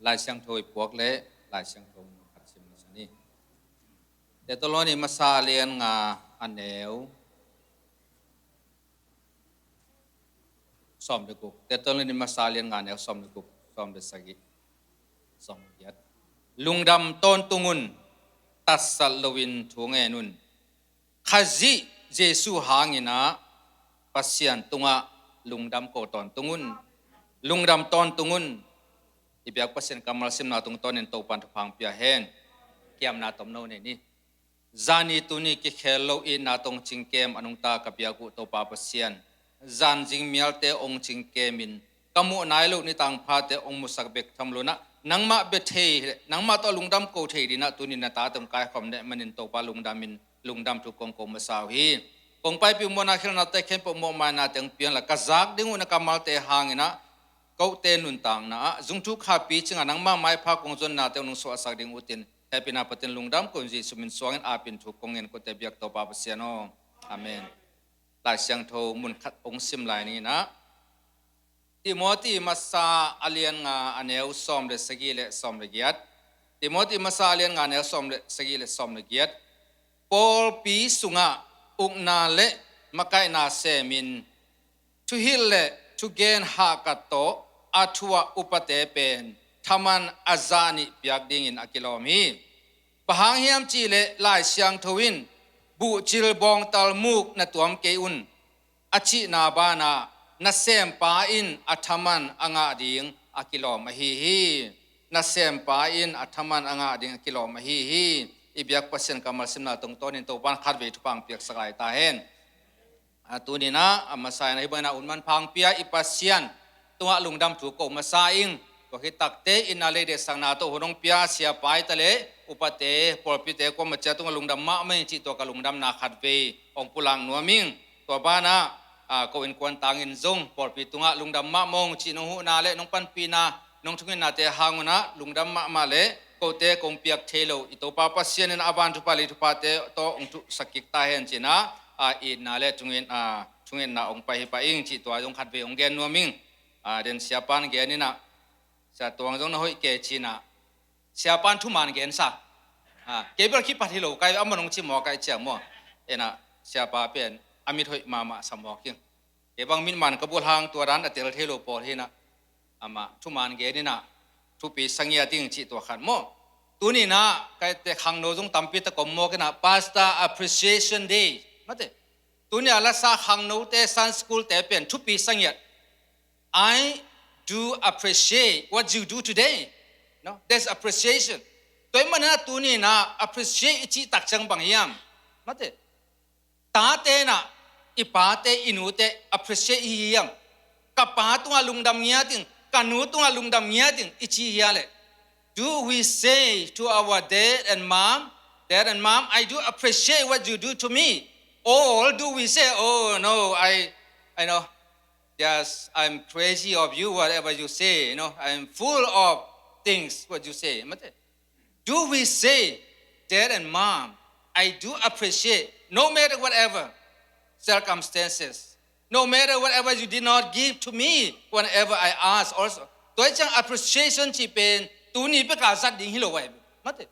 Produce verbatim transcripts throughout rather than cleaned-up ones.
Lai Siangtho i puak le Lai Siangtho mun khat sim masa ni. Thesalonika masa a lian nga a neu sawm le guk. Thesalonika masa a lian nga a neu sawm le guk, sawm le sagih, sawm le giat. Lungdam tawntung un, tatsat loin thu ngen un. Khazih Jesuh hangin ah Pasian tungah lungdam ko tawntung un. Lungdam tawntung un. I biak Pasian kammal simna tungtawnin Topan thupha hong pia hen. Kiamna tomno nei ni. Zani tuni kikhel lo itna tawh hong cingkem a nungta ka biak uh Topa Pasian, zan zing mialte hong cingkemin ka muh nai loh nitang phate hong musak bek tham lo-in ah, nangmah bia thei, nangmah tawh lungdam ko thei dingin ah tuni na tate hong kaikhawm neh manin Topa lungdamin lungdam thu kong ko masa uh hi. Kong paipih uh mawhna khialhnate khempeuh mawhmainate hong pia inla, ka zak ding uh na kammalte hangin ah, kote nuntakna ah zungthuk khapi cingah nangmah maipha kong zonnate hong nungsuahsak ding uh cin, hehpihna patin lungdam ko-in Jesuh min suangin apin thu kong ngen kote biak Topa Pasian aw. Amen. Lai Siangtho mun khat hong sim lai ni in ah, Timoti masa a lian nga a neu sawm le sagih le sawm le giat. Timoti masa a lian nga a neu sawm le sagih le sawm le giat. Pawlpi sungah ukna le makaihna semin, thuhilh le thugen hahkat tawh a thuah upate pen thaman a zah nih piak dingin a kilawm hi. Bang hang hiam cihleh Lai Siangtho in, "Buhcil bawngtal muk na tuam kei un," a cihna banah, nasempa in a thaman a ngah ding a kilawm ahi hi. Nasempa in a thaman a ngah ding a kilawm ahi hi. I biak Pasian kammal simna tungtawnin Topan khatvei thupha hong piaksak lai ta hen. A, tuni in ah, a masa in ah hih bangin ah un manpha hong pia i Pasian tungah lungdam thu ko masa ing. Tua khit takte itna le deihsakna tawh hun hong pia siapa hi ta le upate, pawlpite, kuama cia tungah lungdam mahmah ing cih tua ka lungdamna khatvei hong pulak nuam ing. Tua banah, a, ko innkuan tangin zong pawlpi tungah lungdam mahmah ung cih nong huhna le nong panpihna, nong thungetnate hang un ah lungdam mahmah le kote kong piak thei lo i Topa Pasian in a van thupha lei thuphate tawh hong thuhsak kik ta hen ci-in ah, a, itna le thunget, a, thungetna hong pai hi pah ing cih tua zong khatvei hong gen nuam ing. A, den siapan gen in ah, Sia Tuang zong na hoih kei ci-in ah, siapan thuman gensa. A, kei bel kipat hi lo kai, amah nong ci mawk kai ciang maw. En ah, siapa pen a mit hoih mahmah sa mawk ing. Kei bang mit man ka bulhang tua dan a tel thei lo pawl hi in ah, amah thuman gen in ah, thupi sa ngiat ing cih tua khat maw. Tuni in ah, kaite khangno zong tampi tak om mawk in ah, Pastor Appreciation Day. Mate. Tuni a lasa khangnote, Sunday school te pen thupi sa ngiat. "I do appreciate what you do today." No? There's appreciation. Tua ahih manin ah tuni in ah appreciate i cih tak ciang bang hiam? Mate. Tate in ah i pate, i nute appreciate i hi hiam? Ka pa tungah lungdam ngiat ing, ka nu tungah lungdam ngiat ing i ci hia leh, do we say to our dad and mom, "Dad and mom, I do appreciate what you do to me"? Or do we say, "Oh no, I, I know, just I'm crazy of you, whatever you say, you know, I'm full of things what you say"? Mate. Do we say, "Dad and mom, I do appreciate, no matter whatever circumstances, no matter whatever you did not give to me whenever I ask also"? Tua hi ciang appreciation cih pen tuni peka zat ding hi lo ai. Mate.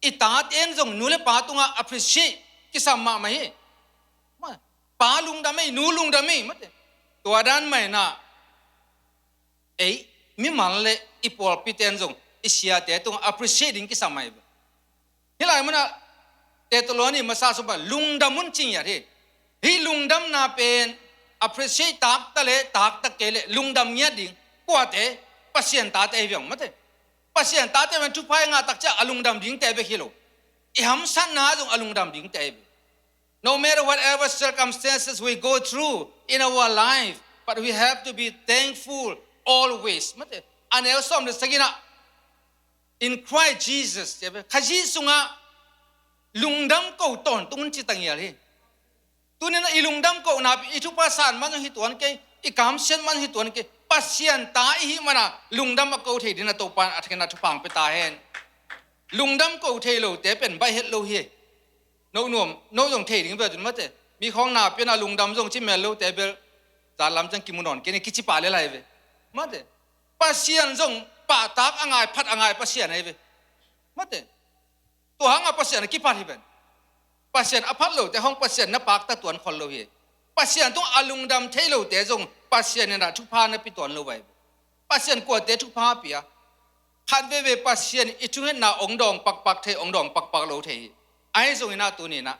I tate in zong nu le pa tungah appreciate kisam mahmah hi. Ma, pa lungdam ei, nu lungdam ei, mate. Tua dan mah in ah, ei, mimal le i pawlpite in zong i siate tungah appreciate ding kisam ai. Hih lai munah Thesalonika masa sung pan lungdam un ci ngiat hi. Hih lungdamna pen appreciate taktak le taktak kei le lungdam ngiat ding kuate? Pasian tate hi viang, mate. Pasian tate pen thupha i ngah tak ciang a lungdam dingte bek hi lo, i hamsatna zong a lungdam dingte hi. No matter whatever circumstances we go through in our life, but we have to be thankful always. Mate, a neu sawm le sagihna, "In Christ Jesus," Khazih sungah lungdam ko tawntung un ci ta ngial hi. Tuni in ah i lungdam kohna pen i thupha san man zong hi tuan kei, i kamsiat man hi tuan kei. Pasian ta i hih manin ah lungdam a ko thei dingin ah Topa in a thakna thupha hong pia ta hen. Lungdam ko thei lote pen baih het lo hi. No nuam, no zong thei ding bel tun, mate. Mi khawng na pian a lungdam zong ci mel lote bel, zan lam ciang kimu nawn kei ni kici pah lel lai ve. Mate. Pasian zong pahtak a ngai, phat a ngai Pasian ahi ve. Mate. Tua hanga Pasian a kiphat hi ven. Pasian a phat lote hong Pasian na pakta tuan khol lo hi. Pasian tung a lungdam thei lote zong Pasian in a thupha na pi tuan lo vai. Pasian kuate thupha pia. Khat veve Pasian i thungetna ong dawng pakpak thei, ong dawng pakpak lo thei hi. Ahi zongin a tuninah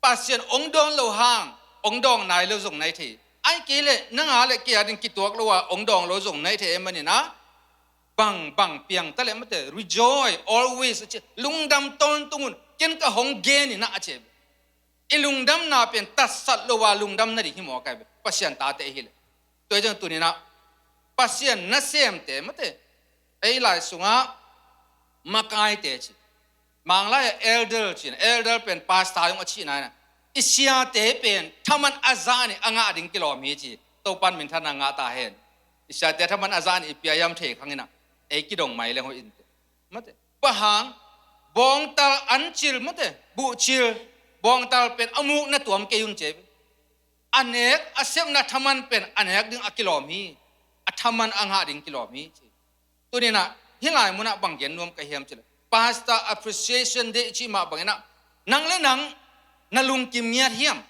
Pasian ong dawng lo hang, ong dawng nai lo zong nai thei. Ai kei le nanga le kei a ding kituak lo a ong dawng lo zong nai thei e maninah bang bang piang ta le mate, rejoice always a ci, lungdam tawntung un, ken ka hong gen inah a ci. I lungdamna pen tatsat lo a lungdam na ding hi maw kai ve, Pasian tate hi le. Tua hi zong tuninah Pasian nasemte mate, ei lai sungah makaite ci. Manglai a elder cin, elder pen pastor zong a cihna inah i siate pen thaman a zah ni a ngah ding kilawm hi ci. Topan minthanna ngah ta hen. I siate thaman a zah ni i pia hiam thei khanginah ei kidong mai leng hoih inte. Mate. Bang hang, bawngtal an cil mate, buhcil, bawngtal pen a muk na tuam kei un ci. A nek a sepna thaman pen a nek ding a kilawm hi. A thaman a ngah ding kilawm hi ci. Tuninah hih lai munah bang gen nuam ka hiam cih leh Pastor Appreciation Day cih mah banginah nang le nang na lungkim ngiat hiam?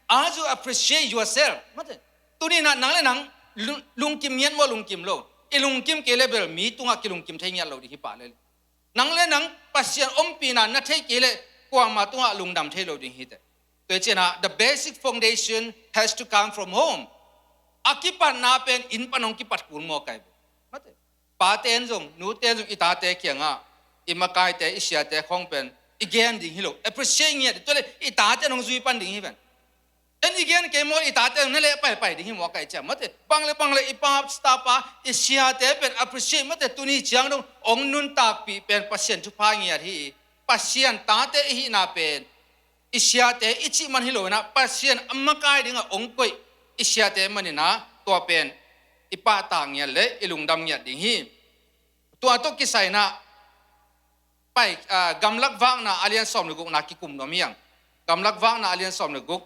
As you appreciate yourself mate. Tuninah nang le nang lungkim ngiat maw, lungkim lo? I lungkim kei le bel mi tungah kilungkim thei ngiat lo ding hi pah lel. Nang le nang Pasian ompihna na thei kei le kuama tungah lungdam thei lo ding hi teh. Tua hi cianah the basic foundation has to come from home. A kipatna pen inn pan hong kipat kul maw kai ve. Mate. Pate in zong, nute in zong i tate kiangah i makaite, i siate khong pen i gen ding hi lo. Appreciate ngiat ding, tua le i tate in hong zui pan ding hi ven. En i gen kei maw, i tate in na leh paipai ding hi maw kai ciam mate. Bang le bang le i pa, star pa, i siate pen appreciate mate, tuni ciang dong hong nuntakpih pen Pasian thupha ngiat hi. Pasian tate i hihna pen i siate i cih man hi lo inah Pasian a makai dingah hong koih i siate maninah tua pen i pahtak ngiat le i lungdam ngiat ding hi. Tua tawh kisai inah pai, ah, Gamlak Vakna a lian sawm le gukna kikum nuam hiang. Gamlak Vakna a lian sawm le guk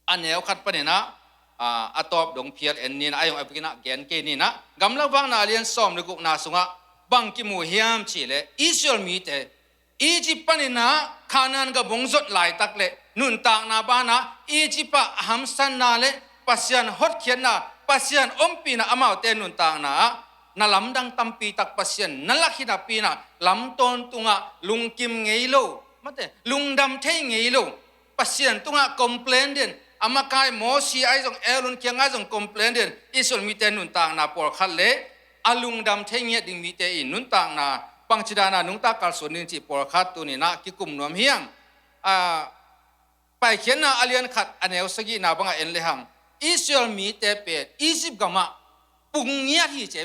a neu khat paninah, ah, a tawp dong phial en ninah, a yong a bikinah gen kei ninah. Gamlak Vakna a lian sawm le gukna sungah bang kimu hiam cih leh Israel mite Egypt paninah Canaan gam hong zot laitak le nuntakna banah Egypt ah a hamsatna le Pasian hotkhiatna, Pasian ompihna, amaute nuntakna ah na lamdang tampi tak Pasian na lak hi napi inah lam tawntungah lungkim ngei lo mate, lungdam thei ngei lo. Pasian tungah complain den, a makai Mosi ahi zong, Aaron kiangah zong complain den, Israel mite nuntakna pawlkhat le a lungdam thei ngiat ding mite i nuntakna bangci dana nungtak kalsuan ding cih pawlkhat tuninah kikum nuam hiang. A, Paikhiatna a lian khat a neu sagihna bangah en lehang Israel mite pen Egypt gamah pung ngiat hi ci.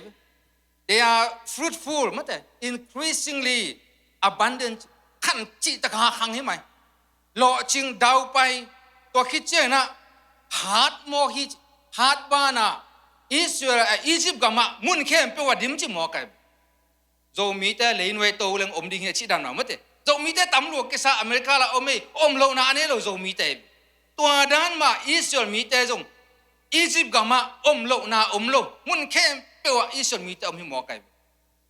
They are fruitful mate, increasingly abundant, khan cih taka khang hi mai. Lawhcing daupai, tua khit cianginah hat mawk hi, hat banah Israel, eh, Egypt gamah mun khempeuh a dim ci mawk ai. Zomite leinuai to leng om ding hi a cih dan mah mate. Zomite tam lua kisa America la om ei, om lohna a nei lo Zomite. Tua dan mah Israel mite zong Egypt gamah om lohna om lo. Mun khempeuh ah Israel mite om hi mawk ai.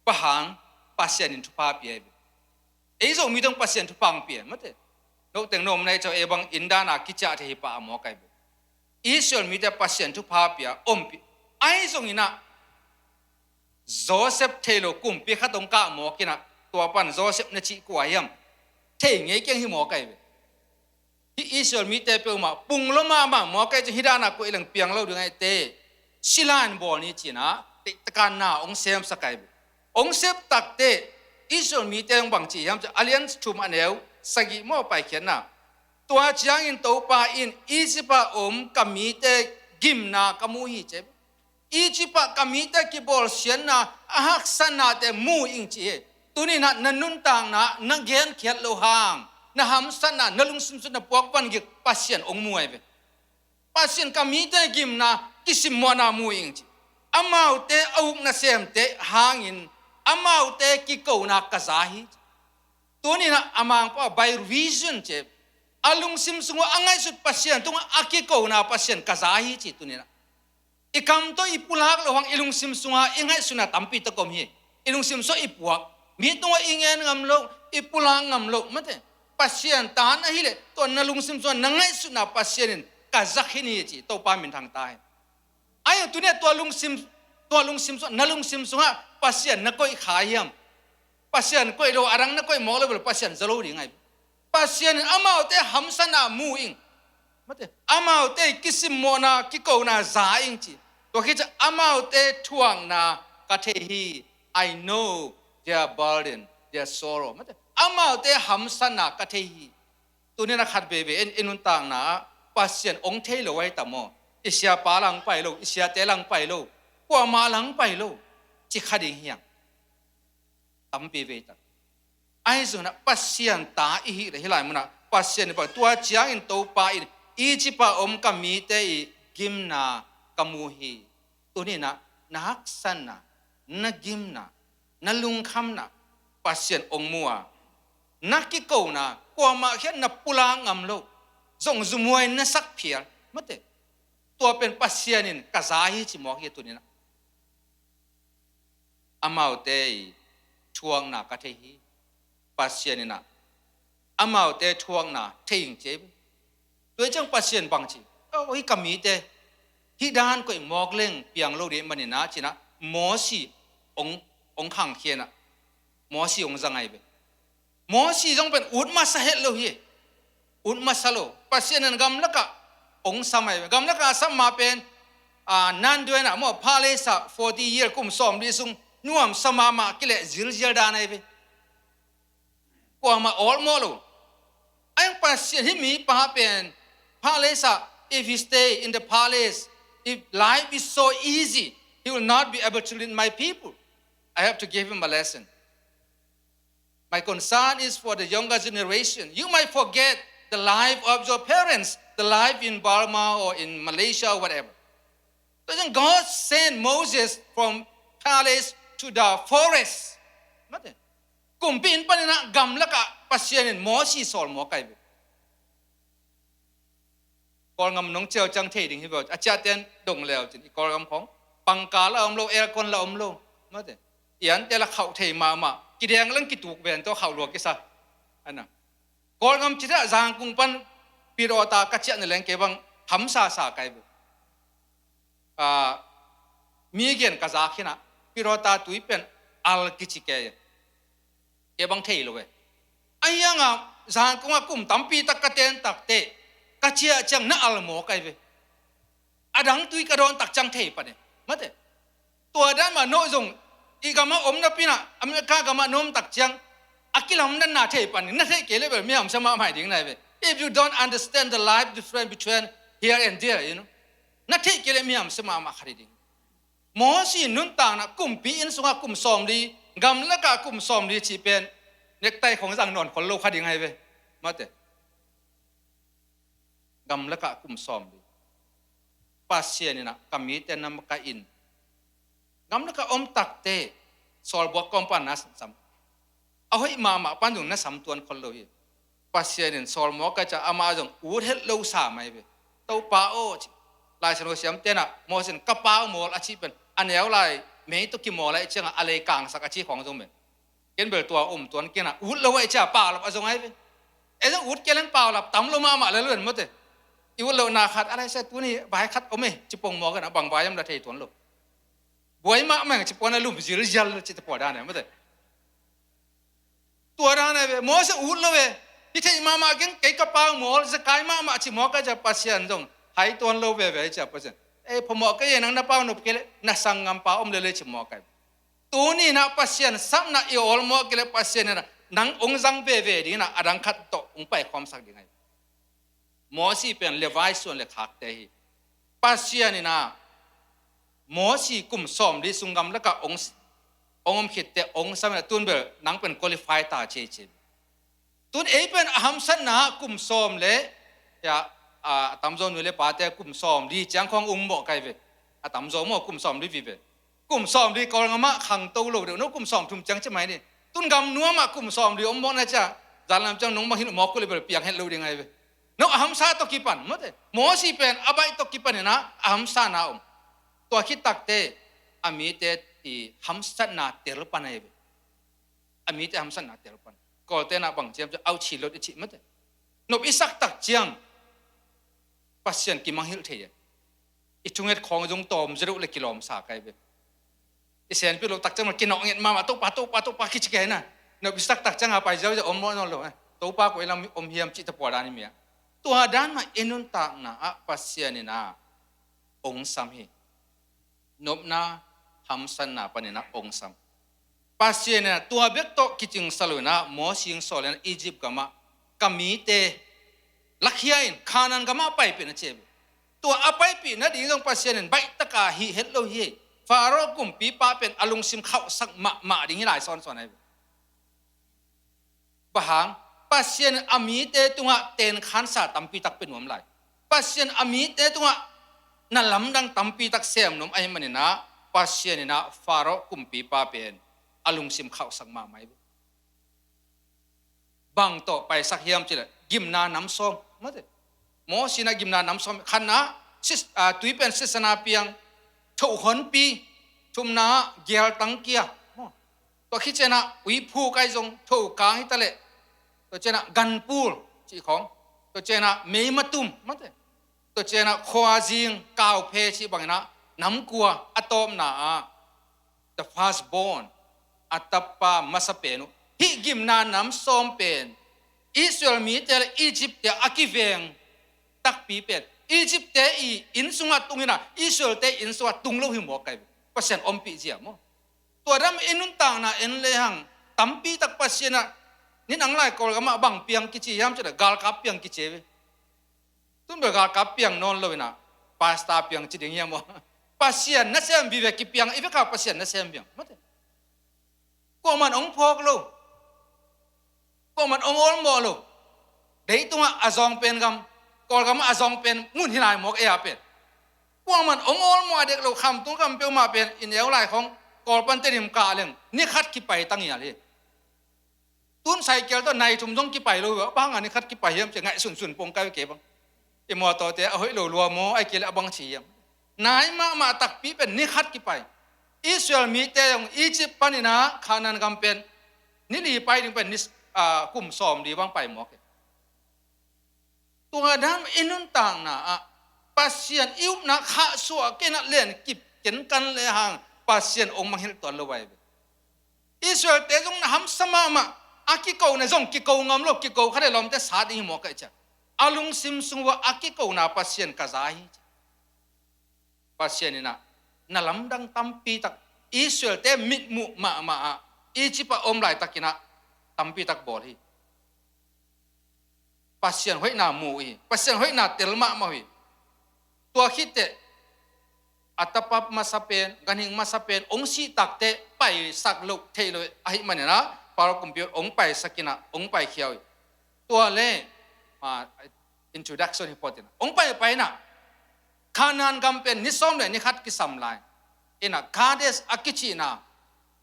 Bang hang, Pasian in thupha pia hi. Ei Zomite zong Pasian thupha hong pia mate. Noteng na om nai cau ei bang in dana kiciah thei hi pah a mawk ai. Israel mite Pasian thupha pia, ompih. Ahi zonginah Joseph thei lo kumpi khat hong kah mawk inah, tua pan Joseph na cih kua hiam? Thei ngei keng hi mawk ai ve. Hih Israel mite peuhmah pung lo mahmah mawk ai cin, hih dana koih leng piang lo ding ai te. Sila in bawl ni cinah, teihtaka na hong semsak ai ve. Hong sep takte, Israel mite hong bang ci hiam cin, a lian thum a neu sagih maw, Paikhiatna. Tua ciangin Topa in Egypt ah om ka mite gimna ka mu hi ci. Egypt ah ka mite kibawlsiatna, a haksatnate mu ing ci hi. Tuninah na nuntakna na genkhiat lo hang, na hamsatna, na lungsim sung na puak vangik Pasian hong mu ai ve. Pasian ka mite gimna kisimmuahna mu ing ci. Amaute a uk nasemte hangin amaute kikona ka za hi ci. Tuninah a mangpau ah by reason ci. A lungsim sungah a ngaihsut Pasian tungah a kikona Pasian ka za hi ci tuninah. I kam tawh i pulak loh hang i lungsim sungah i ngaihsutna tampi tak om hi. I lungsim sungah i puak, mi tungah i ngen ngam loh, i pulak ngam loh, mate. Pasian ta na hileh tua na lungsim sungah na ngaihsutna Pasian in ka za khin hi ci, Topa minthang ta hi. Ahi zong tuni-ah tua lungsim, tua lungsim sungah, na lungsim sungah Pasian na koih kha hiam? Pasian koih lo, a dang na koih mawk lo bel Pasian za lo ding ahi. Pasian in amaute hamsatna mu ing, mate, amaute kisimmawhna kikona za ing ci. Tua khit ciang amaute thuakna ka thei hi. I know their burden, their sorrow, mate. Amaute hamsatna ka thei hi. Tuni-in a khat veve in i nuntakna ah Pasian ong thei lo ahi tam maw? I siapa lang pai lo, i siate lang pai lo, kuamah lang pai lo, ci kha ding hiam? Tampi vei tak. Ahi zongin ah Pasian ta i hih leh hih lai munah Pasian in bang, tua ciangin Topa in Egypt a om ka mite i gimna ka mu hi. Tuni-in ah na haksatna, na gimna, na lungkhamna Pasian ong mu a, na kikona, kuamah khiat na pulak ngam lo, zong zumhuai na sak phial, mate. Tua pen Pasian in ka za hi ci mawk hi. Tuni-in ah amaute i thuakna ka thei hi. Pasian in ah amaute thuakna thei ing ci. Tua ciang Pasian bang ci? Oh, hih ka mite hih dan koih mawk leng piang lo ding manin ah ci-in ah Mosi ong, ong khangkhia-in ah Mosi ong zang ahi ve. Mosi zong pen ut masa het lo hi. Ut masa lo. Pasian in gamlakah ong sam ahi ve. Gamlakah a sam ma pen, a, Nanduena maw, palace ah forty year, kum sawmli sung nuamsa mahmah, kileh zilzial dan ahi ve. Kuamah awlmawh lo. Ahi zong Pasian, hih mipa pen palace ah, if he stay in the palace, if life is so easy, he will not be able to lead my people. I have to give him a lesson. My concern is for the younger generation. You might forget the life of your parents, the life in Burma or in Malaysia or whatever. So then God sent Moses from palace to the forest. Mate. Kumpi inn panin ah gamlakah Pasian in Mosi sawlmawk ahi ve. Kawlgam nong ciau ciang thei ding hi ve. A ciahten dong leu cin, i Kawlgam khawng pangka la om lo, aircon la om lo, mate. I ante la khauh thei mahmah, kideng leng kituk ven tawh khauh lua kisa. Ana. Kawlgam cih ah Zangkung pan Pirota ka ciah na leng kei bang hamsasa kai ve. Ah, mi gen ka za khin ah, Pirota tui pen al kici kei. Kei bang thei lo ve. Ahi hangah Zangkung ah kum tampi tak ka ten takteh ka ciah ciang na al mawk ahi ve. A dang tui ka dawn tak ciang thei pan e, mate. Tua dan mah no zong i gamah om napi-in ah, America gamah na om tak ciang a kilamdanna thei pan, na theih kei leh bel mi hamsa mahmah ding na hi ve. If you don't understand the life difference between here and there, you know, na theih kei leh mi hamsa mahmah kha ding. Mosi nuntakna, kumpi inn sungah kum sawmli, gamlakah kum sawmli cih pen nektai khong zang nawn khol lo kha ding ahi ve, mate. Gamlakah kum sawmli. Pasian in ah ka mite na makaih in, gamlakah om takteh sawlbuak kawm pan na sam, a hoih mahmah pan zong na sam tuan khol lo hi. Pasian in sawlmawk ka ciah amah zong ut het lo sa mai ve. Topa aw ci. Lai Siangtho siamte in ah Mosi in ka pau mawl a cih pen a neu lai mei tawh kimawl ahih ciangah a lei kangsak a cih khawng zong ve. Ken bel tua um tuan kei-in ah ut lo ahih ciang paulap a zong ahi ve. Ei zong ut kei leng paulap tam lo mahmah lel ven, mate. I ut lohna khat, a lai sia tuni vai khat om e ci pong mawk in ah, bang vai om la thei tuan lo. Buai mahmah ing ci pong a lum zilzial ci te pua dan e, mate. Tua dan ahi ve. Mosi ut lo ve. Hi thei mahmah keng, kei ka pau mawl, za kai mahmah ci mawk ahih ciang Pasian zong hai tuan lo veve ahih ciang Pasian, ei, phamawh kei e, nang na pau nop kei leh na sanggampa om lel e ci mawk ahi ve. Tuni-in ah Pasian sapna i awlmawh kei leh Pasian in ah nang ong zang veve ding in ah a dang khat tawh ong paikhawmsak ding ahi. Mosi pen Levi suan le khakte hi. Pasian in ah Mosi kum sawmli sung gamlakah ong, ong om khitteh ong sam in ah tun bel nang pen qualify ta ci ci. Tun ei pen a hamsatna ah kum sawm le, ya, a, a tamzaw nu le pate kum sawmli ciang khawng um mawh kai ve. A tamzaw maw kum sawmli vive. Kum sawmli Kawlgam ah khangto lo deuh, no kum sawmthum ciang ci mai ni. Tun gam nuam ah kum sawmli om mawh na ciang, zanlam ciang nong mangngilh mawk uh le bel piang het lo ding ahi ve. No a hamsa tawh kipan, mate. Mosi pen a baih tawh kipan in ah a hamsatna om. Tua khit takte a mite i hamsatna tel pan ahi ve. A mite hamsatna tel pan. Kawlte'n ah bang ci hiam cih, auchi lot i cih mate. Nop i sak tak ciang Pasian kimangngilh thei e. I thunget khawng zong tawm zia deuh le kilawmsa kai ve. I senpi lo tak ciang kinawh nget mahmah, Topa, Topa, Topa kici kei na. Nop i sak tak ciang a pai ziauziau om mawh nawn lo e. Topa koi lam om hiam cih ta pua dan i mia. Tua dan mah i nuntakna ah Pasian in ah ong sam hi. Nopna hamsatna panin ah ong sam. Pasian in ah tua bek tawh kicingsa lo in ah Mosi hong sawl in ah Egypt gamah ka mite lakhia in Canaan gamah paipih in a ci hi. Tua a paipih nading zong Pasian in baih taka hih het lo hi. Pharaoh kumpipa pen a lungsim khauhsak mahmah ding hi lai sawnsawn ahi. Bang hang? Pasian in a mite tungah tenkhansa tampi tak pia nuam lai. Pasian in a mite tungah na lamdang tampi tak sem nuam ahih manin ah Pasian in ah Pharaoh kumpipa pen a lungsim khauhsak mahmah hi. Bang tawh paisak hiam cih leh gimna nam sawm. Mate. Mosi in ah gimna nam sawm. Khatna, sis-, ah, tui pen sisana piang, thoh honpi, thumna, gial tangkia. Maw. Tua khit ciang ah uiphuk ahi zong, thoh kang hi ta leh. Tua ciang ah ganpul cih khawng. Tua ciang ah meimatum. Mate. Tua ciang ah khuazing, kauphe cih bangin ah nam kua, a tawpna ah the firstborn, a tapa masa pen uh. Hih gimna nam sawm pen Israel mite le Egypt-te a kiveng takpi pen Egypt-te i inn sungah tung in ah Israel-te inn sungah tung lo hi mawk ahi. Pasian ompih zia maw. Tua dan mah i nuntakna en lehang tampi tak Pasian in ah, ni nang lai Kawlgam ah bang piang kici hiam cih leh galkap piang kici hi. Tun bel galkap piang nawn lo in ah pastor piang ci ding hiam maw? Pasian nasem vive kipiang, i vekpi Pasian nasem piang. Mate. Kuaman ong phawk lo. Kuaman ong awlmawh lo. Deih tungah a zawng pen gam, Kawlgam ah a zawng pen ngun hi lai mawk ei a pen. Kuaman ong awlmawh a dek lo, khamtung kam peuhmah pen i neu lai khawng Kawl pan Tedim kah leng ni khat kipai ta ngial hi. Tun cycle tawh nai thum zong kipai lo uh a, bang a ni khat kipai hiam cih ngaihsunsun pong kai kei bang. I mawtawte a hoih lo lua maw, ahih kei leh a bang ci hiam. Nai mahmah takpi pen ni khat kipai. Israel mite zong Egypt panin ah Canaan gam pen ni li pai ding pen ni, ah, kum sawm li bang pai mawk hi. Tua dan i nuntakna ah Pasian i upna khahsuah kei in ah len kip kenkan lehang Pasian ong mangngilh tuan lo ahi ve. Israel-te zong na hamsa mahmah, a kikona zong kiko ngam lo, kiko kha leh lawmte sa ding hi mawk ahi ciang. A lungsim sung uah a kikona Pasian ka za hi ci. Pasian in ah na lamdang tampi tak Israel-te mitmuh mahmah ah Egypt ah om laitakin ah tampi tak bawl hi. Pasian hoihna mu uh hi. Pasian hoihna tel mahmah uh hi. Tua khit teh a tapa masa pen, ganhing masa pen ong sih tak teh paisak loh theih loh ahih manin ah Pharaoh kumpi ong paisak in ah ong paikhia uh hi. Tua leh, ah, introduction hi phot in ah ong paipai in ah Canaan gam pen ni sawm leh ni khat kisam lai in ah Kadesh a kicihna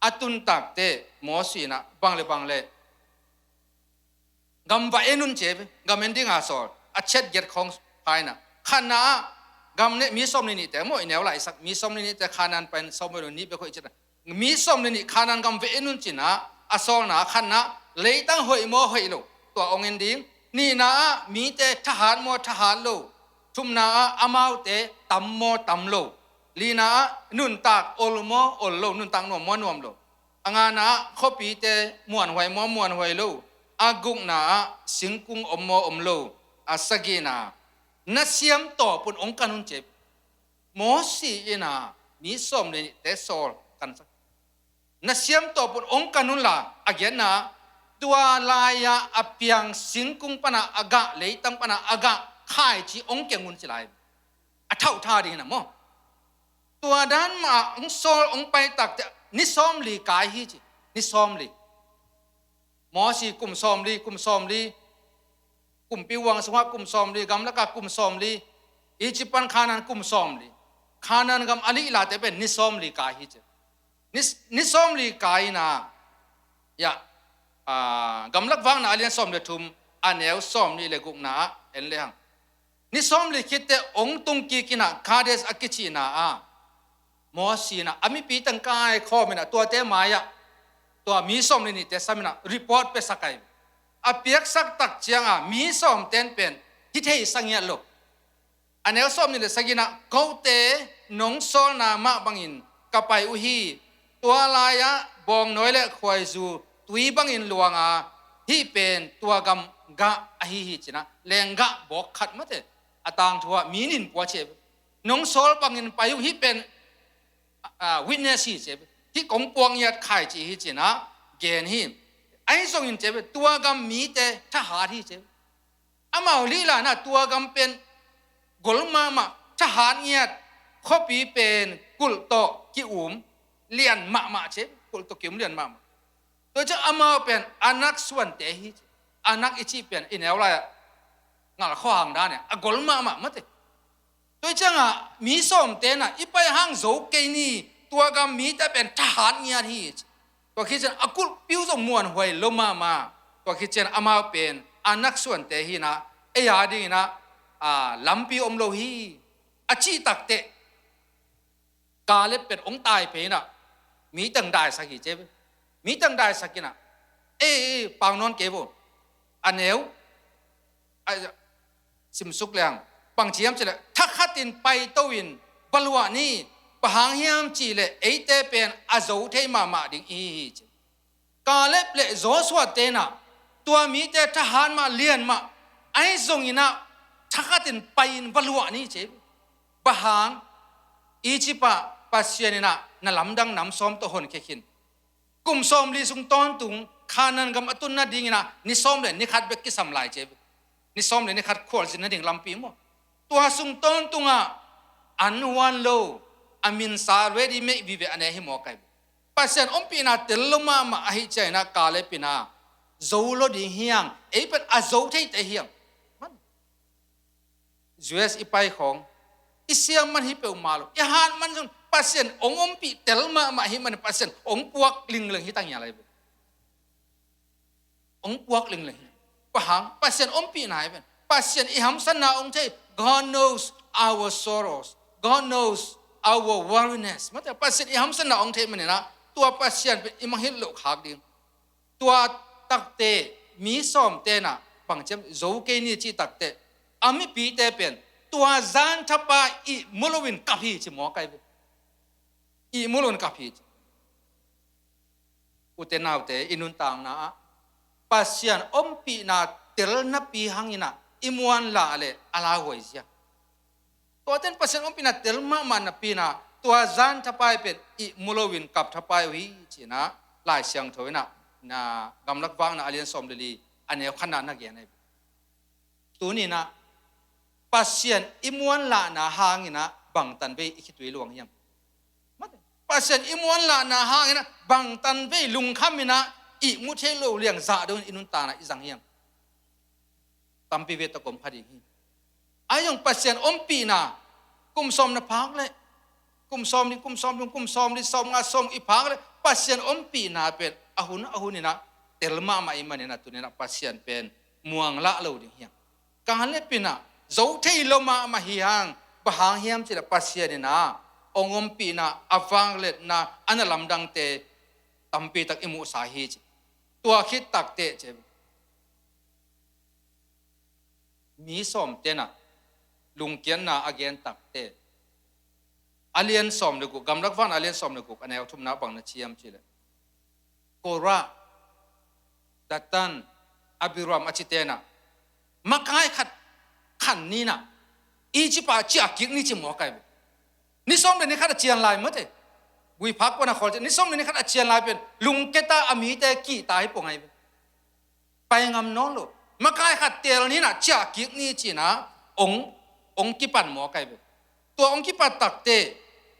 a tun tak teh Mosi in ah bang leh bang leh gam va en un ci hi ve. Gam en ding a sawl a, chet get khawng pha in ah, khatna ah gam ne mi sawm leh nihte maw, i neu lai sak mi sawm leh nihte Canaan pan sawm leh nih bek hoih ci in ah, mi sawm leh nih Canaan gam va en un ci in ah a sawlna ah khatna ah leitang hoih maw hoih lo, tua ong en ding. Nihna ah mite thahat maw thahat lo, thumna ah amaute tam maw tam lo, lina ah nuntak ol maw ol lo, nuntak nuam maw nuam lo, a ngana ah khuapite muanhuai maw muanhuai lo, a gukna ah singkung om maw om lo, a sagihna ah na siam tawp un ong kan un ci hi. Mosi in ah mi sawm leh nihte sawl kan sak. Na siam tawp un ong kan un la, a giatna ah tua lai-ah a piang singkung pan ah a gah, leitang pan ah a gah khaici ong keng un ci lai. A thauhtha ding in ah maw. Tua dan mah ah ong sawl ong pai tak teh ni sawm li kai hi ci. Ni sawm li. Mosi kum sawm li, kum sawm li. Kumpi huang sungah kum sawm li, gamlak ah kum sawm li. Egypt pan Canaan kum sawm li. Canaan gam a lihla teh pen ni sawm li kai hi ci. Ni, ni sawm li kai in ah, ya, ah, Gamlak Vakna a lian sawm leh thum, a neu sawm nih leh gukna ah en lehang. Ni sawm li khit teh ong tung kik in ah Kadesh a kicihna ah Moses in ah a mipi teng kaikhawm in ah tuate mai-ah tua mi sawm le nihte sam in ah report piasak ahi. A piaksak tak ciangah mi sawmten pen hih thei sa ngiat lo. A neu sawm nih le sagih in ah, kote nong sawlna mah bangin ka pai uh hi. Tua lai-ah bawngnawi le khuaizu tui bangin luang a, hih pen tua gam gah ahi hi ci-in ah, lenggah bawk khat mate, a tangthu ah mi nin pua ci. Nong sawl bangin pai uh, hih pen ah, witness hi ci. Hih kong puak ngiat khai ci hi ci-in ah gen hi. Ahi zongin ci, tua gam mite thahat hi ci. Amau lihla in ah tua gam pen gol mahmah, thahat ngiat, khuapi pen kulh tawh ki-um lian mahmah ci, kulh tawh ki-um lian mahmah. Tua ciang amau pen Anak suante hi ci. Anak i cih pen i neu lai-ah ngal khuahang dan e, a gol mahmah mate. Tua ciangah mi sawmte in ah i pai hang zo kei ni, tua gam mite pen thahat ngiat hi ci. Tua khit ciang a kulhpi uh zong muanhuai lo mahmah. Tua khit ciang amau pen Anak suante hi in ah, ei a dingin ah, ah, lampi om lo hi, a cih takteh Kaleb pen hong tai phei in ah mi teng daisak hi ci. Mi teng daisak in ah, ei, ei, pau nawn kei vo. A neu, a, simsuk leng, bang ci hiam cih leh, thakhatin paito in va luah ni, bang hang hiam cih leh eite pen a zo thei mahmah ding i hi hi ci. Kaleb le Joshua-te in ah tua mite thahat mah, lian mah, ahi zongin ah thakhatin pai-in va luah ni ci. Bang hang? Egypt ah Pasian in ah na lamdang nam sawm tawh honkhia khin. Kum sawmli sung tawntung Kanaan gam a tun nadingin ah ni sawm le ni khat bek kisam lai ci. Ni sawm le ni khat khualzin nading lampi maw. Tua sung tawntungah an huan lo, a minsa ready made vive a ne hi mawk ahi. Pasian ompihna tel lo mahmah ahih ciangin ah Kaleb in ah zo lo ding hi hang, ei pen a zo theite hi hang. U S i pai khawng, i siam man hi peuhmah lo, i hat man zong Pasian hong ompih tel mahmah ahih manin Pasian hong puak lingleng hi ta ngial ahi ve. Hong puak lingleng hi. Bang hang? Pasian ompihna hi ven. Pasian i hamsatna hong thei. God knows our sorrows. God knows our weariness. Mate, Pasian i hamsatna hong thei manin ah tua Pasian pen i mangngilh loh khak ding. Tua takteh mi sawmte in ah bang ci hiam, zo kei ni cih takteh a mipite pen tua zan thapai ihmu loin kap hi ci mawk ahi ve. Ihmu loin kap hi ci. Ute naute, i nuntakna ah Pasian ompihna tel napi hangin ah i muanlah leh a lauhuai zia. Tuate in Pasian ompihna tel mahmah napi in ah tua zan thapai pen ihmu loin kap thapai uh hi ci-in ah Lai Siangtho in ah, na, Gamlak Vakna a lian sawm le li, a neu khatna na gen ahi. Tuni in ah Pasian i muanlahna hangin ah bangtan vei i khitui luang hiam? Pasian i muanlahna hangin ah bangtan vei lungkham in ah ihmu thei loh liang zahdo in i nuntakna i zang hiam? Tampi vei tawh om kha ding hi. Ahi zong Pasian ompihna, kum sawm na phak leh, kum sawm nih, kum sawm thum, kum sawm li, sawm nga, sawm i phak leh Pasian ompihna pen a hun a hun in ah tel mahmah ahih manin ah tuni in ah Pasian pen muang lah lo ding hi hang. Kaleb in ah zo thei lo mahmah hi hang, bang hang hiam cih leh Pasian in ah hong ompihna, a vangliatna, a na lamdangte tampi tak i muhsa hi ci. Tua khit takteh ci. Mi sawmte in ah lungkiatna a gen takteh, a lian sawm le guk, Gamlak Vakna a lian sawm le guk, a neu thumna bang na ci hiam cih leh, Korah, Datan, Abiram a cite in ah makai khat khan ni in ah Egypt ah ciah kik ni ci mawk ahi ve. Ni sawm le ni khat a cian lai mate. Gui phak pan a khawl ciang, ni sawm le ni khat a cian lai pen lungkia ta, a mite kih ta hi pong ahi ve. Pai ngam nawn lo. Makai khat teel ni in ah ciah kik ni ci-in ah hong, hong kipan mawk ahi ve. Tua hong kipan takteh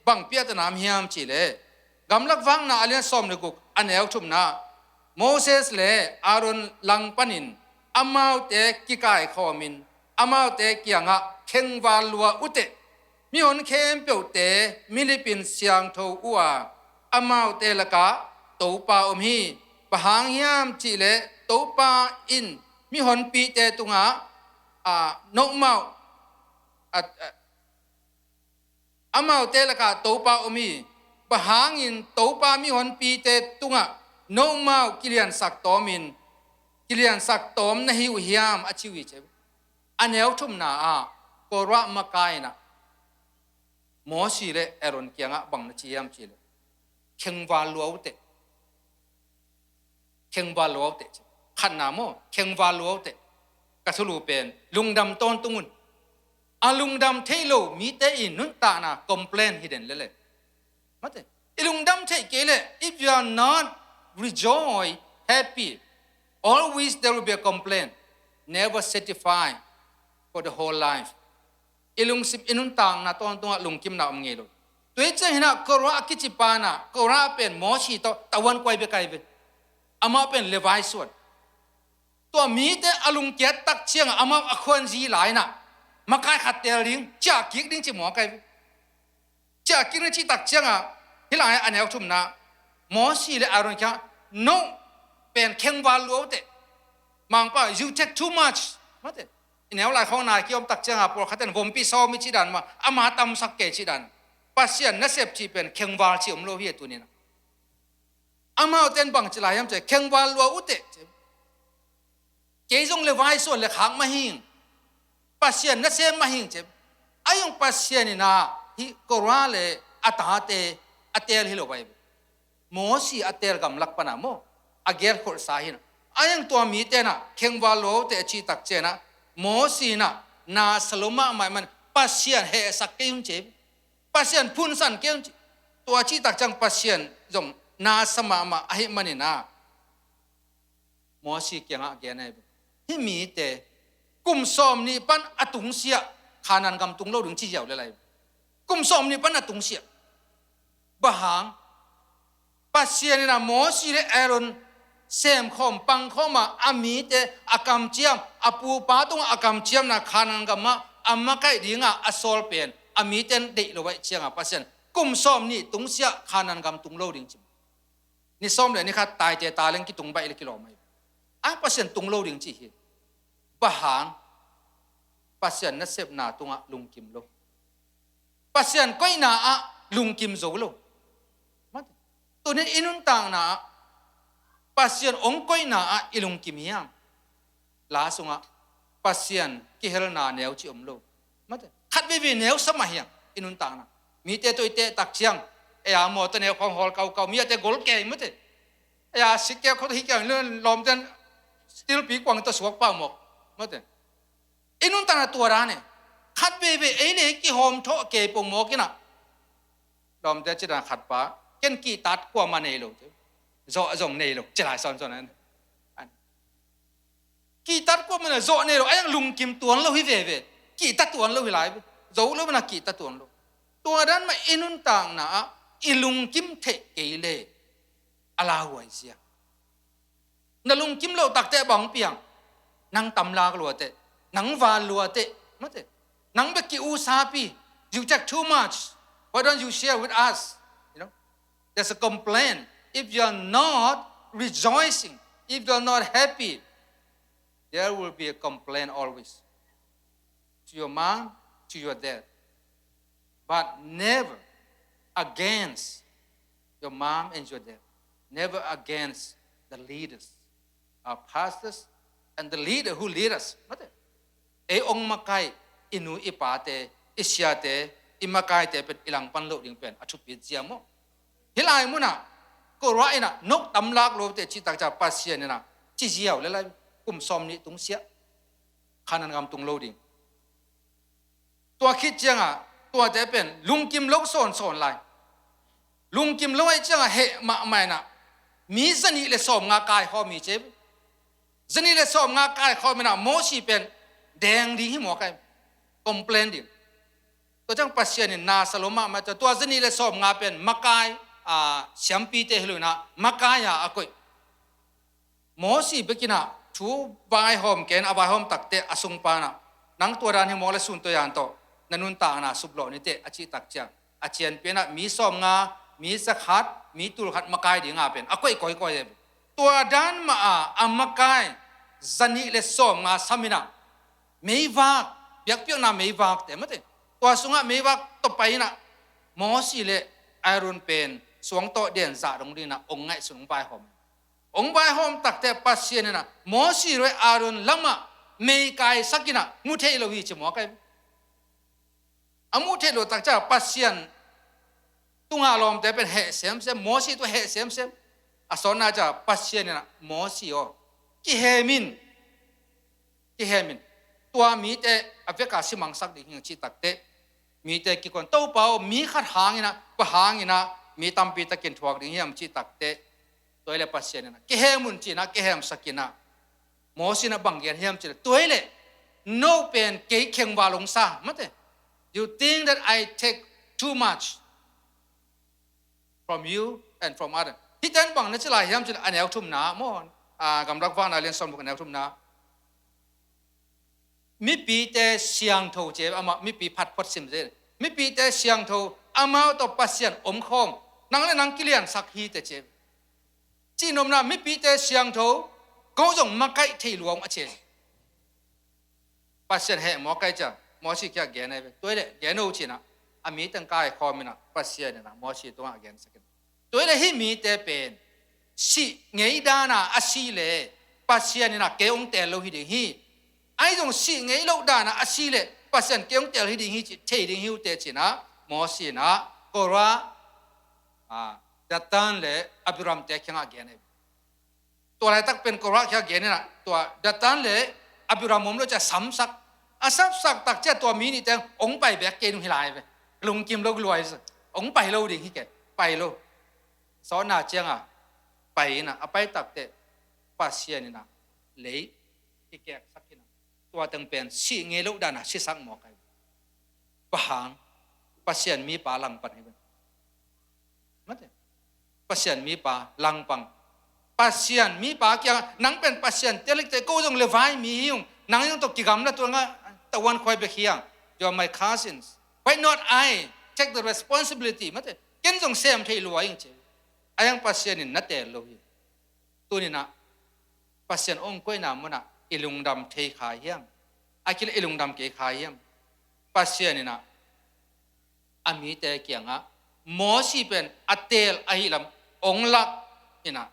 bang piahtana om hiam cih leh, Gamlak Vakna a lian sawm le guk, a neu thumna, Moses le Aaron lang panin amaute kikaikhawmin amaute kiangah khengval lua uh teh, mihon khempeuhte milipin siangtho uh a, amaute lakah Topa om hi. Bang hang hiam cih leh Topa in mihonpihte tungah, a, nokmau, a, a, Amaute lakah Topa om hi. Bang hangin Topa mihonpite tungah nomau kiliansak tawmin, kiliansak tawm na hi uh hiam, a ci uh hi ci. A neu thumna ah Korah makai in ah Mosi le Aaron kiangah bang na ci hiam cih leh, khengval lua uh teh. Khengval lua uh teh ci. Khatna maw, khengval lua uh teh. Ka thulu pen lungdam tawntung un. A lungdam thei lo mite i nuntakna complain hi den lele. Mate. I lungdam thei kei leh, if you are not rejoice, happy, always there will be a complain. Never satisfy for the whole life. I lungsim, i nuntakna tawntungah lungkimna om ngei lo. Tua hi ciang hi in ah Korah a kici pa in ah, Korah pen Mosi tawh tavuan kua hi bek ahi ve. Amah pen Levi suan. Tua mite a lungkiat tak ciangah amah a khuanzi lai in ah, makai khat teel ding, ciah kik ding ci mawk ahi ve. Ciah kik ding cih tak ciangah, hih lai a neu thumna, Mosi le Aaron kiangah, no pen khengval lua uh teh. Mangpa, you take too much. Mate. I neu lai khawng nai kiom tak ciangah pawlkhat in vompi sawm i cih dan mah, ama tamsak kei cih dan. Pasian nasep cih pen khengval cih om lo hi a tuni in ah. Amaute in bang ci lai hiam cih leh, khengval lua uh teh ci. Kei zong Levi suan le khak mah hing. Pasian nasem mah hing ci. A zong Pasian in ah hih Korah le a tate a teel hi lo ahi ve. Mosi a teel gamlak pan ah maw, a gel kholhsa hi in ah. A zong tua mite in ah khengval lua uh teh a cih tak ciangah, Mosi in ah na sa lo mahmah ahih man Pasian hehsak kei un ci. Pasian phunsan kei un ci. Tua cih tak ciang Pasian zong na sa mahmah ahih manin ah, Mosi kiangah gen ahi ve. Hih mite kum sawmnih pan a tungsiah Kanaan gam tung lo ding ci ziau le lai. Kum sawmnih pan a tungsiah. Bang hang? Pasian in ah Mosi le Aaron semkhawm pangkhawm a, a mite a kamciam, a pupa tungah a kamciamna Kanaan gamah a makaih dingah a sawl pen a mite in deih lo ahih ciangah Pasian kum sawmnih tungsiah Kanaan gam tung lo ding ci. Ni sawm le ni khat taite taleng kitung baih le kilawm ahi. A Pasian tung lo ding ci hi. Bang hang? Pasian nasepna tungah lungkim lo. Pasian koihna ah lungkim zo lo. Mate. Tunin i nuntakna ah Pasian hong koihna ah i lungkim hiam? La sungah Pasian kihelna neu ci om lo. Mate. Khat veve neu sa mah hiam i nuntakna? Mite tawh i teh tak ciang, ei a mawtaw neu khawng hawl kaukau, mi a te gol kei mate. Ei a sik keu khawng hi keu lawmten stilpi kuang tawh suak pah mawk. Mate. I nuntakna tua dan e. Khat veve ei le kihawm thawh kei pong mawk in ah. Lawmte ci dan khat pa, ken kihtat kuamah nei lo. Zawh zong nei lo. Ci lai sawnsawn an. Kihtat kuamah nei lo, zawh nei lo. A zong lungkim tuan lo hi veve. Kihta tuan lo hi lai. Zo lo in ah kihta tuan lo. Tua dan mah i nuntakna ah i lungkim theih kei le a lauhuai zia. Na lungkim loh takteh bang piang? Nang tamlak lua teh, nang val lua teh, mate. Nang bek ki-usapi. You take too much. Why don't you share with us? You know, there's a complaint. If you are not rejoicing, if you are not happy, there will be a complaint always. To your mom, to your dad. But never against your mom and your dad. Never against the leaders, our pastors, and the leader who lead us. Mate. Ei hong makaih i nu i pate, i siate, i makaite pen i langpan loh ding pen a thupi zia maw? Hih lai munah Korah in ah, nok tamlak lo teh cih tak ciang Pasian in ah ci ziau le lai, kum sawmnih tungsiah Kanaan gam tung lo ding. Tua khit ciangah tuate pen lungkim lo sawnsawn lai. Lungkim lo ahih ciangah heh mahmah in ah mi zanih le sawmnga kaikhawm hi ci. Zanih le sawmnga kaikhawm in ah Mosi pen deng ding hi mawk ai. Complain ding. Tua ciang Pasian in na sa lo mahmah ciang tua zanih le sawmnga pen makai, a, siampite hi lo in ah makai-a a koih. Mosi bek in ah thu vaihawm ken, a vaihawm takteh a sungpa in ah, nang tua dan hi mawk le sun tawh yan tawh na nuntakna suplawh ni teh a cih tak ciang, a cianpi in ah mi sawmnga, mi zakhat, mi tulkhat makai dinga pen a koih kawikawi e. Tua dan mah a a makai zanih le sawmnga sam in ah meivak, biakpiakna meivakte mate, tua sungah meivak tawh pai in ah Mosi le Aaron pen suang tawh den zah dong dingin ah hong ngaihsun, hong vaihawm. Hong vaihawm takteh Pasian in ah Mosi le Aaron lamah meikaisak in ah mu thei lo hi ci mawk ahi. A mu thei lo tak ciang Pasian tungah lawmte pen heh semsem, Mosi tungah heh semsem. A sawtna ciang Pasian in ah, Mosi aw, kihem in, kihem in. Tua mite a vekpi-a simangsak ding hi hang cih takteh, mite kikuan, Topa aw, mi khat hangin ah, bang hangin ah mi tampi takin thuak ding hiam cih takteh, tua hi leh Pasian in ah, kihem un ci-in ah kihemsak in ah, Mosi in ah bang gen hiam cih leh, tua hi leh no pen kei khengval hong sa, mate. You think that I take too much from you and from other. Hih ten bang na ci lai hiam cih leh, a neu thumna maw, a, Gamlak Vakna lian sawmguk, a neu thumna. Mipite siangtho ci, amah mipi phat phot sim zel. Mipite siangtho, amau tawh Pasian omkhawm, nang le nang kiliansak hi teh ci. Cihnopna, mipite siangtho, ko zong makaih thei lua ung a ci. Pasian heh mawk ahi ciang Mosi kiang gen ahi ve. Tua hi leh gen o ci-in ah, a mi teng kaikhawm in ah Pasian in ah Mosi tungah gensak in. Tua hi leh hih mite pen sih ngei dan a a si leh Pasian in ah kei hong teel lo hi ding hi. Ahi zong sih ngei loh dan a a si leh Pasian kei hong teel hi ding hi cih thei ding hi uh teh ci-in ah Mosi in ah Korah, a, Datan le Abiram te kiangah gen ahi. Tua laitak pen Korah kiangah gen in ah, tua Datan le Abiram om lo ciang samsak. A samsak tak ciang tua mi nih teng hong pai bek kei nung hi lai ve. Lungkim lo, luai sa. Hong pai lo ding hi kei. Pai lo. Sawtna ciangah pai in ah, a pai takteh Pasian in ah lei kikeksak in ah, tua teng pen sih ngei loh dan a sisak mawk ahi. Bang hang? Pasian mipa langpang hi ve. Mate. Pasian mipa langpang. Pasian mipa kiangah, nang pen Pasian teel hi teh, ko zong Levi mi hi ung. Nang zong tawh kigamla, tua ngah, tua wan khuai bek hi hang. You are my cousins. Why not I take the responsibility? Mate. Ken zong sem thei lua ing ci. Ahi hang Pasian in na teel lo hi. Tuni-in ah Pasian hong koihna munah i lungdam thei kha hiam? A kileh i lungdam kei kha hiam? Pasian in ah a mite kiangah Mosi pen a teel ahih lam hong lak in ah,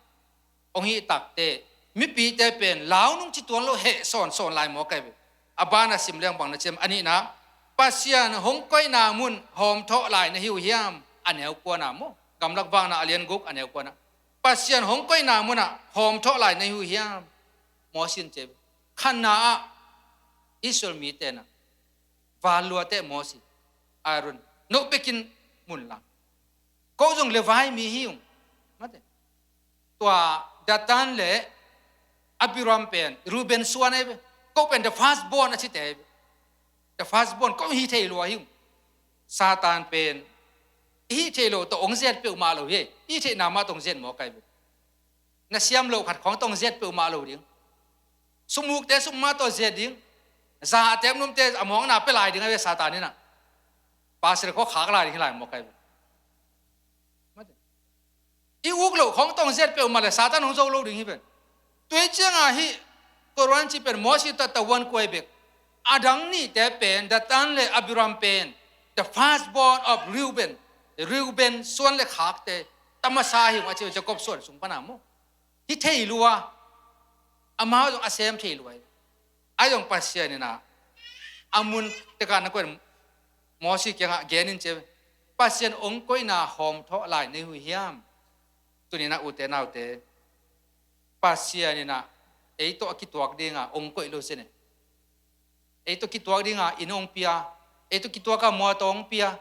hong hih takteh mipite pen lau nung ci tuan lo, heh sawnsawn lai mawk ahi ve. A ban a sim leng bang na ci hiam? A nihna, Pasian hong koihna mun hawmthawh lai na hi uh hiam? A neu kuana maw, Gamlak Vakna a lian guk, a neu kuana. Pasian hong koihna munah hawmthawh lai na hi uh hiam? Mosi in ci ve. Khatna ah Israel mite in ah, val lua teh Mosi, Aaron, no bekin mun la. Ko zong Levi mi hi ung. Mate. Tua Datan le Abiram pen Reuben suan ahi ve. Ko pen the firstborn a cite ahi ve. The firstborn, ko hih thei lua hi ung. Satan pen i hih theih loh tawh hong zet peuhmah lo hi. I hih theihna mah tawh hong zet mawk ahi ve. Na siam loh khat khawng tawh hong zet peuhmah lo ding. Sumukte sum mah tawh zet ding. Za a tepnumte a mawkna pia lai ding ahi ve Satan in ah. Pastor khawng khak lai ding hi lai mawk ahi ve. I uk loh khawng tawh hong zet peuhmah leh Satan hong zo lo ding hi pen. Tua ciangah hih Korah cih pen Mosi tawh tua wan kuai bek. A dang nihte pen, Datan le Abiram pen, the firstborn of Reuben. Reuben suan le khakte, ta masa hi ung a ci, Jacob suan sung pana maw. Hih thei lua, amau zong a sem thei lua hi. Ahi zong Pasian in ah, a mun tekah na koih, Mosi kiangah gen in ci ve. Pasian hong koihna hawmthawh lai na hi uh hiam? Tuni-in ah ute naute, Pasian in ah ei tawh a kituak dingah hong koih lo zen e. Ei tawh kituak dingah inn hong pia, ei tawh kituak a mawtaw hong pia.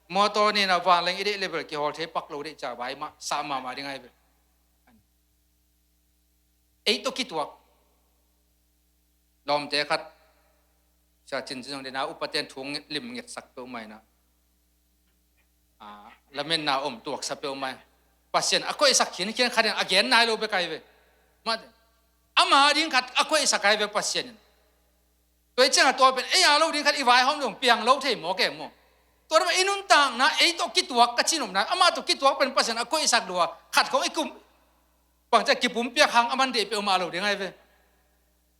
Mawtaw nih in ah vanleng i deih level kihawl thei pak lo deih ciang vai mah, sa mahmah ding ahi ve. Ei tawh kituak. Lawmte khat, Sia Cin Cin zong dena upaten thu lim ngetsak peuhmah in ah, a, lametna om tuaksa peuhmah. Pasian a koihsak khinkhin khat in a gen nai lo bek ahi ve. Mate. Ama ding khat a koihsak ahi ve Pasian in. Tua hi ciangah tua pen ei a lo ding khat i vaihawm dong piang lo thei mawk e maw. Tua dah i nuntakna ei tawh kituak ka ci nopna, amah tawh kituak pen Pasian a koihsak lua, khat khawng i kum, bangcia kipumpiak hang a man deih peuhmah lo ding ahi ve.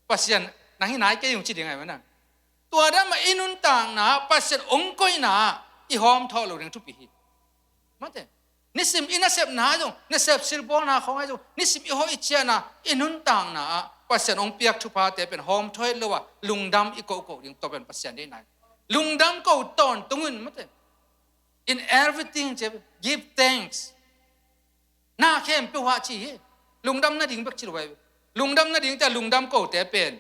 Pasian, nang hi nai kei ung ci ding ahi ve na. Tua dah mah i nuntakna Pasian hong koihna i hawmthawh lo ding thupi hi. Mate. Nisim i nasepna ah zong, nasep silbawlna khawng ah zong, nisim i hawh i ciahna, i nuntakna ah Pasian hong piak thuphate pen hawm thawh het lo a, lungdam i kohkoh ding, tua pen Pasian deihna hi. Lungdam ko tawntung un, mate. In everything, ci, give thanks. Na khempeuh ah ci hi. Lungdam nading bek ci lo hi. Lungdam nading te, lungdam kote pen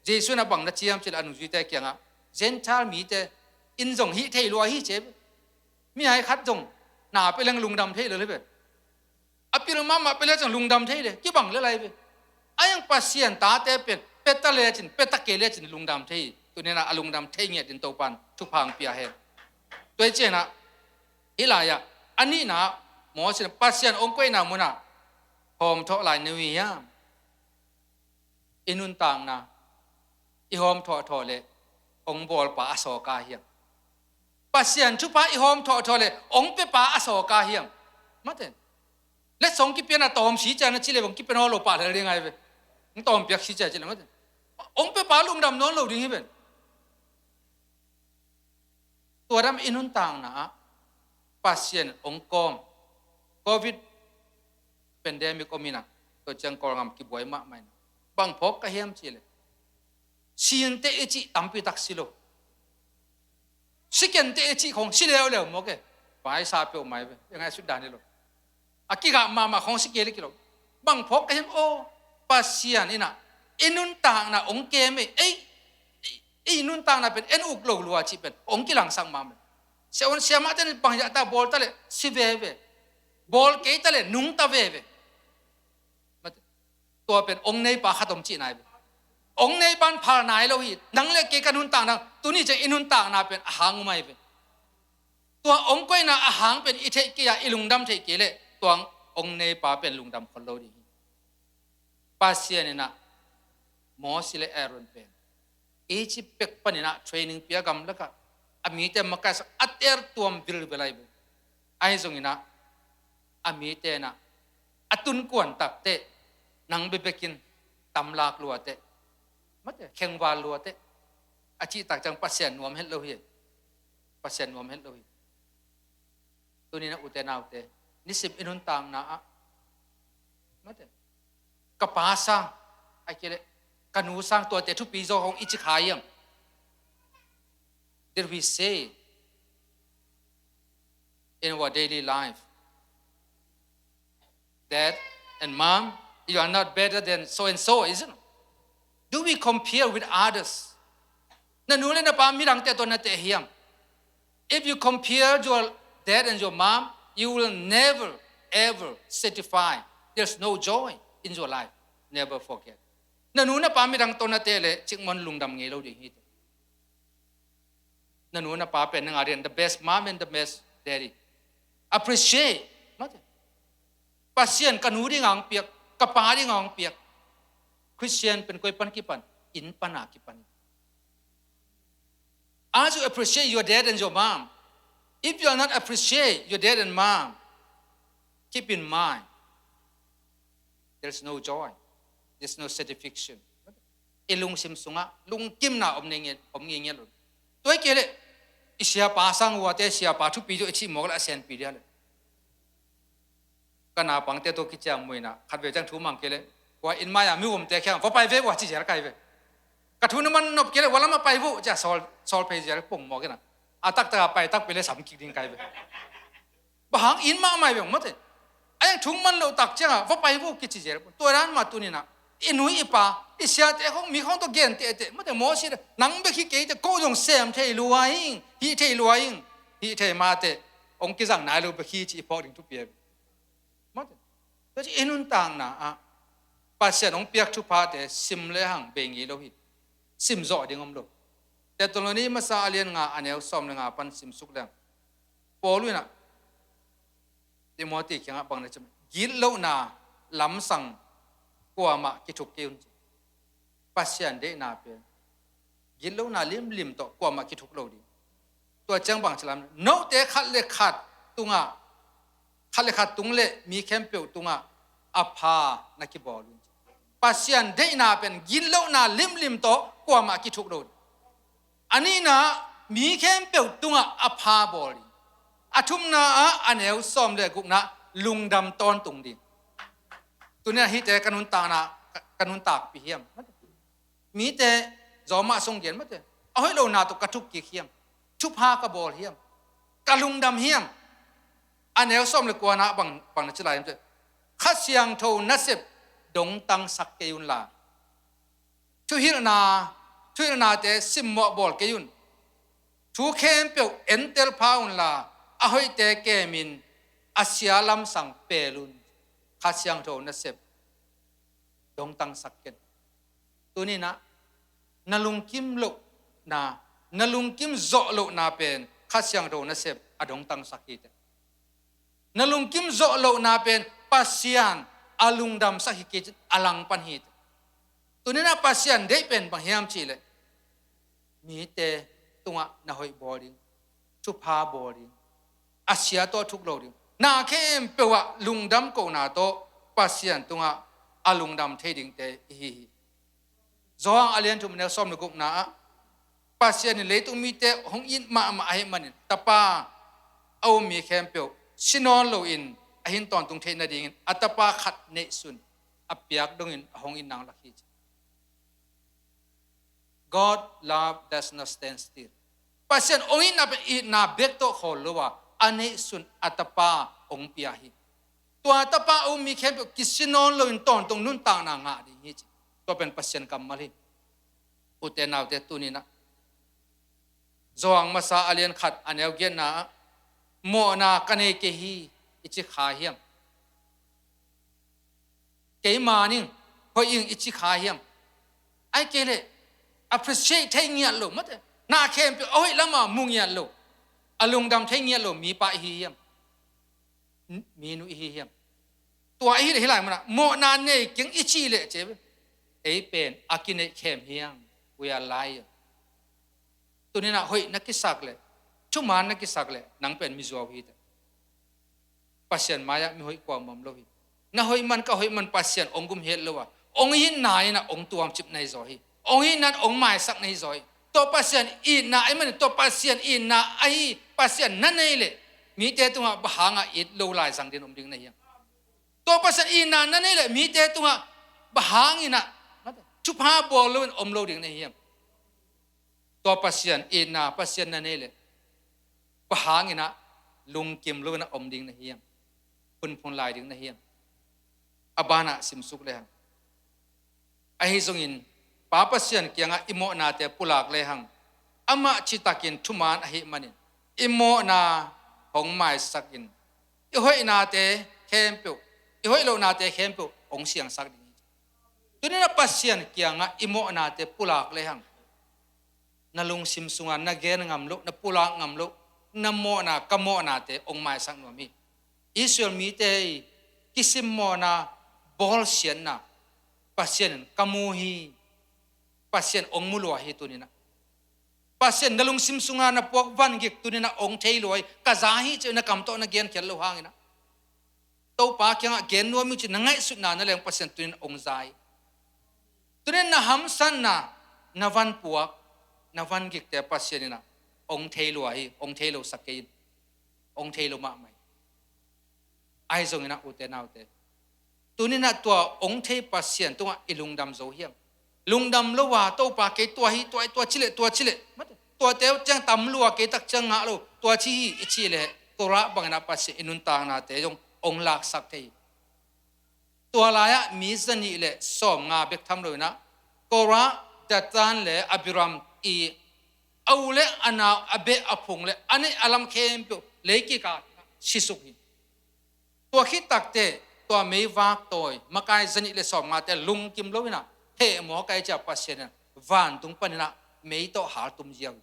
Jesu in a bang na ci hiam cih leh a nungzuite kiangah, Gentile mite in zong hih thei lua hi, ci hi. Mihai khat zong na pia leng lungdam thei lo hi ve. A pil mahmah pia le cin lungdam thei le, kibang le lai ve. A hiang Pasian tate pen, pia ta le cin, pia ta kei le cin lungdam thei. Tuni-in ah a lungdam thei ngiat dingin Topa'n thupha hong pia hen. Tua hi ciangin ah, hih lai-ah, a nihna ah, Moses in Pasian hong koihna munah hawm thawh lai na hi hiam? I nuntakna i hawm thawhthawh leh hong bawlpa a sawk a hiam? Pasian thupha i hawm thawhthawh leh hong piapa a sawk a hiam? Mate. Letsong kipia na tawm si ciang na ci leh hong kipia nawn lo pah lel ding ahi ve. Hong tawm piak si ciang ci leh mate. Hong piapa lungdam nawn lo ding hi ven. Tua dam i nuntakna ah Pasian hong kawm. Covid pandemic om in ah, tua ciang Kawlgam kibuai mahmah in ah, bang phawk ka hiam cih leh, sinte i cih tampi tak si lo. Si kente i cih khawng si leuleu mawk e. Vai sa peuhmah hi ve. Eng a sut dan hi lo. A kigah mahmah khawng si kei leh ki lo. Bang phawk ka hiam aw, Pasian in ah i nuntakna hong kem e. Ei, ei, i nuntakna pen en uk lo lua cih pen hong kilangsak mahmah. Sia un siamahte in bang hiah ta bawl ta leh si veve. Bawl kei ta leh nungta veve. Mate. Tua pen hong neipa khat om cihna hi ve. Hong neipa in phal nai lo hi. Nang le kei ka nuntakna, tuni ciang i nuntakna pen a hang om ahi ve. Tua hong koihna a hang pen i theih kei a, i lungdam theih kei leh tua hong neipa pen lungdam khol lo ding hi. Pasian in ah Moses le Aaron pen Egypt pek panin ah training pia, gamlakah a mite makaihsak a, tertuam vilvel ahi ve. Ahi zongin ah a mite in ah a tunkuan takteh, nang bekbekin tamlak luateh, mate, khengval luateh, a cih tak ciang Pasian nuam het lo hi. Pasian nuam het lo hi. Tuni-in ah ute naute, nisim i nuntakna ah, mate, ka pa sang, ahih kei leh ka nu sang, tuate thupi zaw hong i ci kha hiam? Did we say in our daily life, "Dad and Mom, you are not better than so and so, isn't it?" Do we compare with others? Na nu le na pa midangte tawh na teh hiam? If you compare your dad and your mom, you will never, ever satisfy. There's no joy in your life. Never forget. Na nu na pa midang tawh na teh leh cikmah in lungdam ngei lo ding hi. Na nu na pa pen na ngah ding, the best mom and the best daddy. Appreciate. Mate. Pasian ka nu ding a hong piak, ka pa ding a hong piak. Christian pen koi pan kipan? Inn pan a kipan. As you appreciate your dad and your mom, if you are not appreciate your dad and mom, keep in mind, there's no joy, there's no satisfaction. I lungsim sungah lungkimna om ngei, om ngei ngiat lo. Tua hi kei leh i siapa sang uate, siapa thupi zaw i cih mawk leh a senpi dia leh. Ka naupangte tawh kiciam muh in ah, khatvei ciang thu mang kei leh, kua inn mai-a mi umte kiang va pai ve uh a ci zel ka hi ve. Ka thu na man nop kei leh, va lam ah pai ve uh ci a sawl, sawl phei zel pong mawk in ah, a taktak a pai takpi leh sam kik ding ka hi ve. Bang hang, inn mahmah hi ve, mate. A hiang thu man loh tak ciangah va pai ve uh kici zel. Tua dan mah tuni-in ah i nu i pa, i siate khawng, mi khawng tawh gen tehteh, mate, Moses, nang bek hi kei teh, ko zong sem thei lua ing, hih thei lua ing, hih thei mah teh, hong kizang nai lo bek hi cih i phawk ding thupi hi. Mate. Tua ci i nuntakna ah Pasian hong piak thuphate sim lehang bei ngei lo hi. Sim zawh ding om lo. Thesalonika masa a lian nga, a neu sawm le nga pan sim suk leng, Paul in ah Timothy kiangah bang na ci, gitlohna lamsang kuamah kithuk kei un ci. Pasian deihna pen gitlohna limlim tawh kuamah kithuk lo ding. Tua ciang bang ci lam, note khat le khat tungah, khat le khat tung le mi khempeuh tungah a pha na kibawl un ci. Pasian deihna pen gitlohna limlim tawh kuamah kithuk lo ding. A nihna, mi khempeuh tungah a pha bawl ding. A thumna ah a neu sawm le gukna lungdam tawntung ding. Tuni-in ah hihte ka nuntakna, ka, ka nuntakpih hiam? Mite Rom ah sung gen mate. A hoih lona tawh ka thukkik hiam? Thupha ka bawl hiam? Ka lungdam hiam? A neu sawm le kuana bang, bang na ci lai hiam? Kha Siangtho nasep dongtangsak kei unla, thuhilhna, thuhilhnate simmawh bawl kei un. Thu khempeuh entel pha unla, a hoihte kemin a sia lamsang pel un. Kha Siangtho nasep dongtangsak ken. Tuni-in ah na lungkim lohna, na lungkim zawh lohna pen Kha Siangtho nasep a dongtangsak hi teh. Na lungkim zawh lohna pen Pasian a lungdamsak hi kei cin a langpan hi teh. Tuni-in ah Pasian deih pen bang hiam cihleh, mite tungah na hoih bawl ding, thupha bawl ding, a sia tawh thuk lo ding, na khempeuh ah lungdam kohna tawh Pasian tungah a lungdam thei dingte i hi hi. Johan a lian thum a neu sawm le gukna ah Pasian in leitung mite hong it mahmah ahih manin Tapa a um mi khempeuh si nawn loin a hin tawntung theih nadingin a Tapa khat neihsun a piak dongin a hong it nang lak hi ci. God love does not stand still. Pasian hong itna pen itna bek tawh khawl lo a, a neihsun a Tapa hong pia hi. Tua Tapa a um mi khempeuh kisi nawn loin tawntung nuntakna ngah ding hi ci. Tua pen Pasian kammal hi. Ute naute, tuni-in ah Johan masa a lian khat a neu giatna ah mawhna ka nei kei hi i ci kha hiam? Kei man ing, hoih ing i ci kha hiam? Ahih kei leh appreciate thei ngiat lo mate. Na khempeuh a hoih lamah mu ngiat lo, a lungdam thei ngiat lo mipa i hi hiam? Minu i hi hiam? Tua i hi leh hih lai munah mawhna nei keng i cih leh ci ve, ei pen a kineih khem hi hang. We are liar. Tuni-in ah hoih na kisak leh, thuman na kisak leh nang pen mizuau hi teh. Pasian mai-ah mihoih kuamah om lo hi. Na hoih man, ka hoih man Pasian hong gum het lo a, hong itna in ah hong tuamcip na hi zaw hi. Hong itna in hong maisak na hi zaw hi. Tua Pasian itna ahih manin tua Pasian itna ahi Pasian na nei leh mite tungah bang hangah it lo lai zang dingin om ding na hiam? Tua Pasian itna na nei leh mite tungah bang hangin ah thupha bawl loin om lo ding na hiam? Tua Pasian itna Pasian na nei leh bang hangin ah lungkim loin ah om ding na hiam? Phunphun lai ding na hiam? A banah simsuk lehang. Ahi zongin Pa Pasian kiangah i mawhnate pulak lehang, amah citakin thuman ahih manin i mawhna hong maisakin i hoihnate khempeuh, i hoih lohnate khempeuh hong siangsak ding hi. Tuni-in ah Pasian kiangah i mawhnate pulak lehang, na lungsim sungah na gen ngam loh, na pulak ngam loh, na mawhna, ka mawhnate hong maisak nuam hi. Israel mite i kisimmawhna bawlsiatna Pasian in ka mu hi. Pasian hong mu lua hi tuni-in ah. Pasian na lungsim sungah na puak vangik tuni-in ah hong thei lua hi. Ka za hi ci-in na kam tawh na genkhiat loh hangin ah, Topa kiangah gen nuam ing ci-in na ngaihsutna na leng Pasian tuni-in hong za hi. Tuni-in na hamsatna, na vanpuak, na vangikte Pasian in ah hong thei lua hi, hong thei losak kei in. Hong thei lo mahmah hi. Ahi zongin ah ute naute, tuni-in ah tua hong thei Pasian tungah i lungdam zo hiam? Lungdam lo a, Topa kei tua hi, tua hi, tua ci leh, tua ci leh, tuate ciang tam lua, kei tak ciang ngah lo, tua ci hi i cih leh Korah bangin ah Pasian i nuntaknate zong hong laksak thei hi. Tua lai-ah mi zanih le sawmnga bek tham loin ah Korah, Datan le Abiram i a u le a nau, a beh a phung le a neih a lam khempeuh leikik ah sisuk hi. Tua khit takteh tua meivak tawi makai zanih le sawmngate lungkim loin ah heh mawk a, i ciah Pasian in ah vantung panin ah mei tawh haltum ziau hi.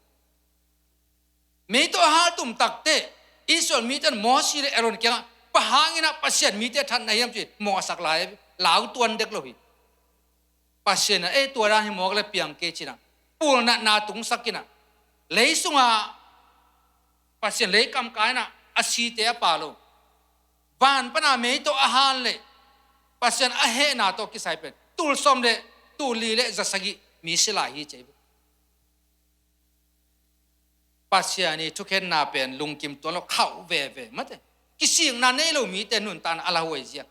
Mei tawh a haltum takteh Israel mite in Mosi le Aaron kiangah, bang hangin ah Pasian mite that na hiam ci-in mawhsak lai, lau tuan dek lo hi. Pasian in ah, ei, tua dan hi mawk leh piang kei ci-in ah pulnatna tungsak in ah, lei sungah Pasian lei kamkai in ah a site a pha lo, van pana mei tawh a hal leh Pasian a hehna tawh kisai pen tul sawm le tul li le za sagih mi si lai hi ci hi. Pasian i thukhenna pen lungkim tuan lo khauh veve mate. Kisikna nei lo mite nuntakna a lauhuai zia.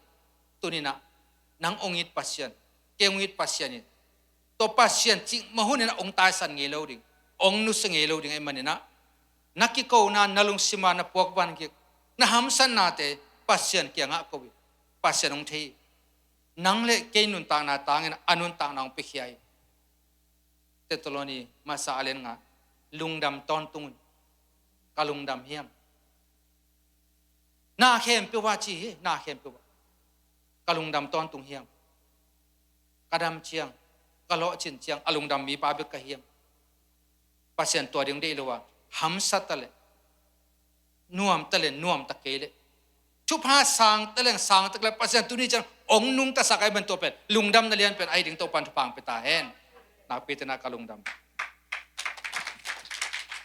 Tuninah nang ong it Pasian, kei ong it Pasian in, tua Pasian cih mah huninah ong taisan ngei lo ding, ong nusia ngei lo ding ahih maninah na kikona, na lungsima na puakvan kik, na hamsatnate Pasian kiangah ko in, Pasian ong thei hi. Nang le kei nuntakna tangin a nuntakna ong piakhia hi. Thessaloni masa a lian nga, lungdam tawntung un. Ka lungdam hiam? Na khempeuh ah ci hi, na khempeuh ah. Ka lungdam tawntung hiam? Ka dam ciang, ka lawhcin ciang a lungdam mipa bek ka hiam? Pasian tua ding deih lo a, hamsa ta le nuam ta le nuam ta kei le, thupha sang ta le sang ta kei le, Pasian tuni ciang ong nungtasak ahih man tua pen lungdamna lian pen ahi ding Topan thupha ong pia ta hen. Nakpi tena ka lungdam.